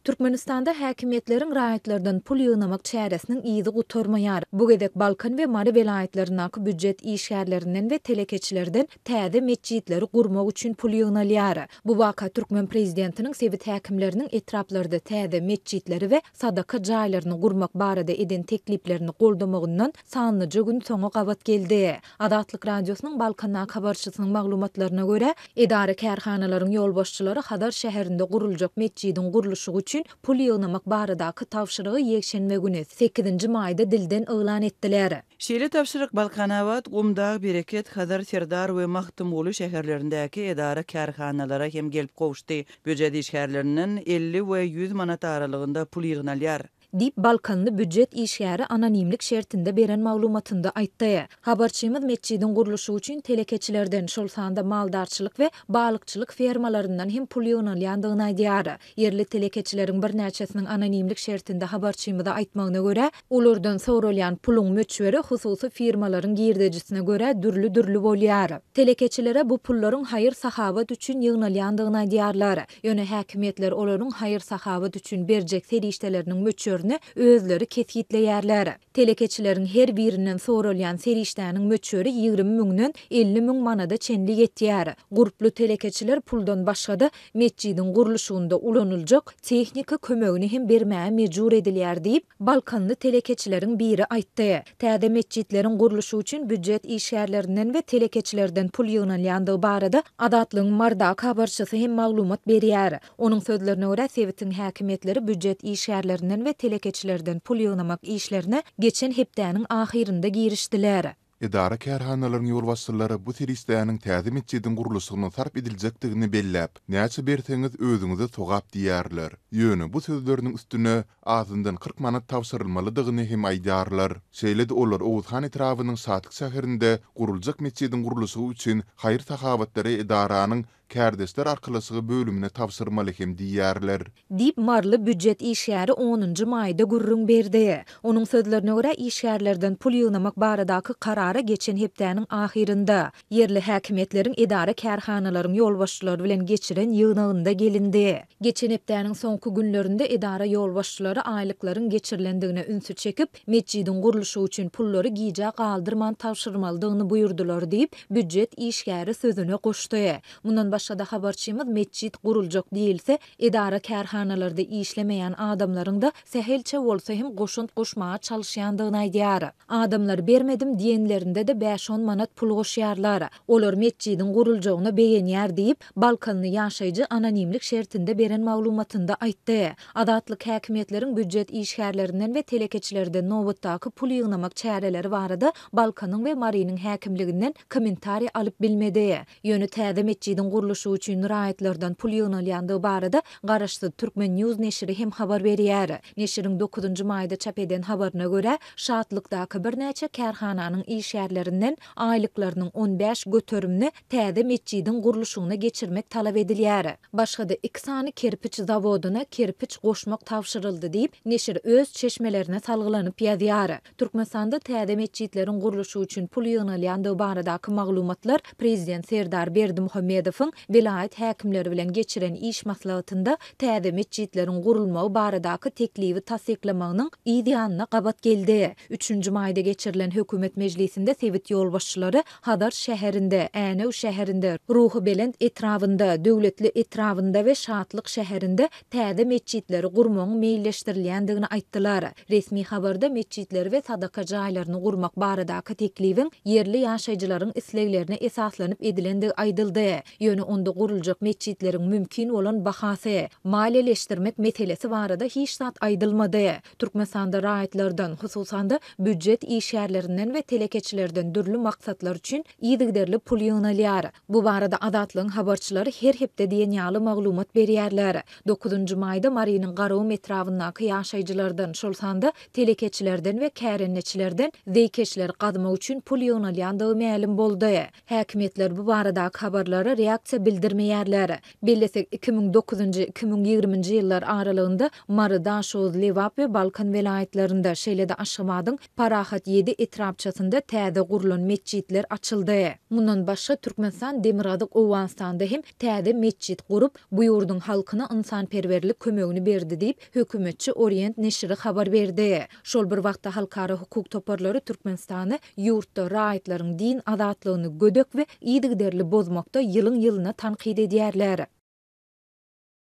Türkmenistanda häkimiýetleriň raýatlardan pul ýygnamak çäresiniň yzy gutarmaýar. Bu gezek Balkan we Mary welaýatlaryndaky býujet işgärlerinden we telekeçilerden täze metjitleri gurmak üçin pul ýygnalýar. Bu waka türkmen prezidentiniň sebit häkimleriniň etraplarda täze metjitleri we sadaka jaýlaryny gurmak barada eden tekliplerini goldamagyndan sanlyja gün soňa gabat geldi. Azatlyk Radiosynyň Balkandaky habarçysynyň maglumatlaryna görä, edara-kärhanalaryň ýolbaşçylary Hazar şäherinde guruljak metjidiň gurluşygy üçin pul ýygnamak baradaky tabşyrygy ýekşenbe güni, sekizinji maýda dilden yglan etdiler. Şeýle tabşyryk Balkanabat, Gumdag, Bereket, Hazar, Serdar we Magtymguly şäherlerindäki edara-kärhanalara hem gelip gowuşdy. Býujet işgärlerinden 50 we 100 manat aralygynda pul ýygnalýar. Diýip, balkanly býujet işgäri anonimlik şertinde beren maglumatynda aýtdy. Habarçymyz metjidiň gurluşygy üçin telekeçilerden, şol sanda maldarçylyk we balykçylyk fermalaryndan hem pul ýygnalýandygyny aýdýar. Ýerli telekeçileriň birnäçesiniň anonimlik şertinde habarçymyza aýtmagyna görä, olardan soralýan puluň möçberi hususy firmalaryň girdejisine görä dürli-dürli bolýar. Telekeçilere bu pullaryň haýyr-sahawat üçin ýygnalýandygyny aýdýarlar. Ýöne häkimiýetler olaryň haýyr-sahawat üçin berjek serişdeleriniň möçberini özleri kesgitleýärler. Telekeçileriň her birinden soralýan serişdäniň möçberi 20 müňden 50 müň manada çenli ýetýär. Gurply telekeçiler puldan başga-da, metjidiň gurluşygynda ulanyljak tehnika kömegini hem bermäge mejbur edilýär diýip, balkanly telekeçileriň biri aýtdy. Täze metjitleriň gurluşygy üçin býujet işgärlerinden we telekeçilerden pul ýygnalýandygy barada Azatlygyň Marydaky habarçysy hem maglumat berýär. Onuň sözlerine görä, sebitiň häkimiýetleri býujet işgärlerinden we telekeçilerden pul ýygnamak işlerine geçen hepdäniň ahyrynda girişdiler. Edara-kärhanalaryň ýolbaşçylary bu serişdäniň täze metjidiň gurluşygyna sarp ediljekdigini belläp, näçe berseňiz özüňize sogap diýýärler. Ýöne bu sözleriniň üstüne azyndan 40 manat tabşyrylmalydygyny hem aýdýarlar. Şeýle-de olar Oguzhan etrabynyň Şatlyk şäherinde guruljak metjidiň gurluşygy üçin haýyr-sahawatlary edaranyň Kärdeşler arkalaşygy bölümine tabşyrmaly hem diýýärler. Diýip, maryly býujet işgäri onunjy maýda gürrüň berdi. Onuň sözlerine görä, işgärlerden pul ýygnamak baradaky karara geçen hepdäniň ahyrynda, ýerli häkimiýetleriň edara-kärhanalaryň ýolbaşçylary bilen geçiren ýygnagynda gelindi. Geçen hepdäniň soňky günlerinde edara ýolbaşçylary aýlyklaryň geçirilendigine ünsi çekip, metjidiň gurluşygy üçin pullary gijä galdyrman tabşyrmalydygyny buýurdylar diýip, býujet işgäri sözüne goşdy. Mundan başga-da habarçymyz metjit guruljak diýilse, edara-kärhanalarda işlemeýän adamlaryň-da sähelçe bolsa hem goşant goşmaga çalyşýandygyny aýdýar. Adamlar bermedim diýenlerinde-de bäş-on manat pul goşýarlar. Olar metjidiň guruljagyna begenýär diýip, balkanly ýaşaýjy anonimlik şertinde beren maglumatynda aýtdy. Azatlyk häkimiýetleriň býujet işgärlerinden we telekeçilerden nobatdaky pul ýygnamak çäreleri barada Balkanyň we Marynyň häkimliginden kommentariý alyp bilmedi. Ýöne täze metjidiň gurluşygy üçin raýatlardan pul ýygnalýandygy barada garaşsyz Turkmen. News neşiri hem habar berýär. Neşiriň dokuzynjy maýda çap eden habaryna görä, Şatlykdaky birnäçe kärhananyň işgärlerinden aýlyklarynyň 15 göterimini täze metjidiň gurluşygyna geçirmek talap edilýär. Başga-da iki sany kerpiç zawodyna kerpiç goşmak tabşyryldy diýip, neşir öz çeşmelerine salgylanyp ýazýar. Türkmenistanda täze metjitleriň gurluşygy üçin pul ýygnalýandygy baradaky maglumatlar prezident Serdar Berdimuhamedowyň welaýat häkimleri bilen geçiren iş maslahatynda täze metjitleriň gurulmagy baradaky teklibi tassyklamagynyň yz ýanyna gabat geldi. Üçünji maýda geçirilen hökümet mejlisinde sebit ýolbaşçylary Hazar şäherinde, Änew şäherinde, Ruhubelent etrabynda, Döwletli etrabynda we Şatlyk şäherinde täze metjitleri gurmagyň meýilleşdirilýändigini aýtdylar. Resmi habarda metjitleri we sadaka jaýlaryny gurmak baradaky teklibiň ýerli ýaşaýjylaryň isleglerine esaslanyp edilendigi aýdyldy. Ýöne onda guruljak metjitleriň mümkin bolan bahasy, maliýeleşdirmek meselesi barada hiç zat aýdylmady. Türkmenistanda raýatlardan, hususan-da, býujet işgärlerinden we telekeçilerden dürli maksatlar üçin yzygiderli pul ýygnalýar. Bu barada Azatlygyň habarçylary her hepde diýen ýaly maglumat berýärler. Dokuzynjy maýda Marynyň Garagum etrabyndaky ýaşaýjylardan, şol sanda telekeçilerden we kärendeçilerden zeýkeşleri gazmak üçin pul ýygnalýandygy mälim boldy. Häkimiýetler bu baradaky habarlara reaksiýa. Reaksiýa bildirmeýärler. Bellesek, 2009-njy, 2020-nji ýyllar aralygynda Mary, Daşoguz, Lebap we Balkan welaýatlarynda, şeýle-de Aşgabadyň Parahat ýedi etrapçasynda täze gurlan metjitler açyldy. Mundan başga, Türkmenistan Demirgazyk Owganystanda hem täze metjit gurup, bu ýurduň halkyna ynsanperwerlik kömegini berdi diýip, hökümetçi Orient neşiri habar berdi. Şol bir wagtda halkara hukuk toparlary Türkmenistany ýurtda raýatlaryň din azatlygyny gödek we yzygiderli bozmakda ýylyň-ýylyna tankyt edýärler.